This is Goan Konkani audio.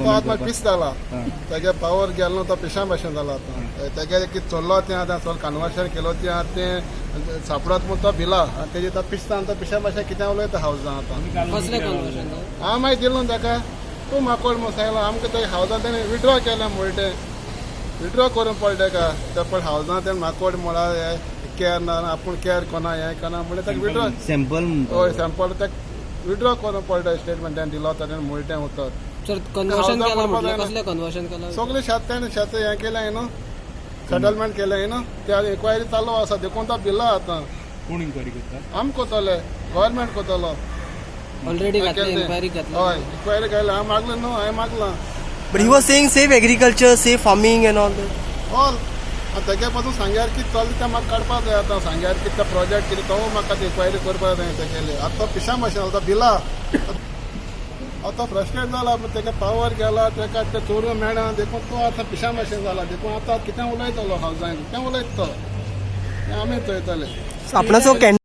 तो आतां करपाक? पीस जाला. तेगे पावर गेलो न्हू, तो पिशा भाशेन जाला आतां. तेगे कितें चल्लो तें आतां चल कन्वर्शन केलो तें आतां तें सापडत म्हूण तो भिला आनी तेजे तो पिसता आनी तो पिशा भाशेन कितें उलयता हावजां आतां. कसलें कन्वर्शन? हांव मागीर दिलो न्हू ताका, तूं माकोड म्हूण आमकां ते हावजां तेणें विड्रॉ केलें म्हणटे, विड्रॉ करून पडले तेका. ते पण हावजां तेणें माकोड म्हळ्यार हें केअर ना, आपूण केअर कोना, हें कोना म्हणलें ताका विड्रॉ. सॅम्पल. हय, सॅम्पल ताका विड्रॉ करून पडलें. स्टेटमेंट तेणें दिलो, ताणें म्हणलें उतर. सर, कन्वर्शन हावजां केलां पडपा म्हटल्यार जायना. कसलें कन्वर्शन केलां? सगळें शेत तेणें शेत हें केलें न्हू, सेटलमेंट केलें न्हू, ते इन्क्वायरी चालू आसा देखून तो भिला आतां. कोण इन्क्वायरी करता? आम कोतले, गव्हर्मेंट कोतलो. ऑलरेडी घातली, इन्क्वायरी घातली? हय, इन्क्वायरी घातली. हांवें मागलें न्हू, हांवें मागलां. But he was saying save agriculture, save farming and all that. All आनी तेगे पासून सांग्यार कितें चल्ला तें म्हाका काडपा जाय आतां. सांग्यार कितें प्रोजेक्ट कितें तो म्हाका इन्क्वायरी करपा जाय तेगेली. आतां तो पिशा भाशेन जालो, तो भिला आतां, फ्रस्ट्रेट जाला. तेका पावर गेला, तेका तें चोरून मेळना देखून तो आतां पिशा भाशेन जाला. देखून आतां कितें उलयतलो, हावजान कितें उलयता तो, तें आमी चोयतले. So आपणाचो can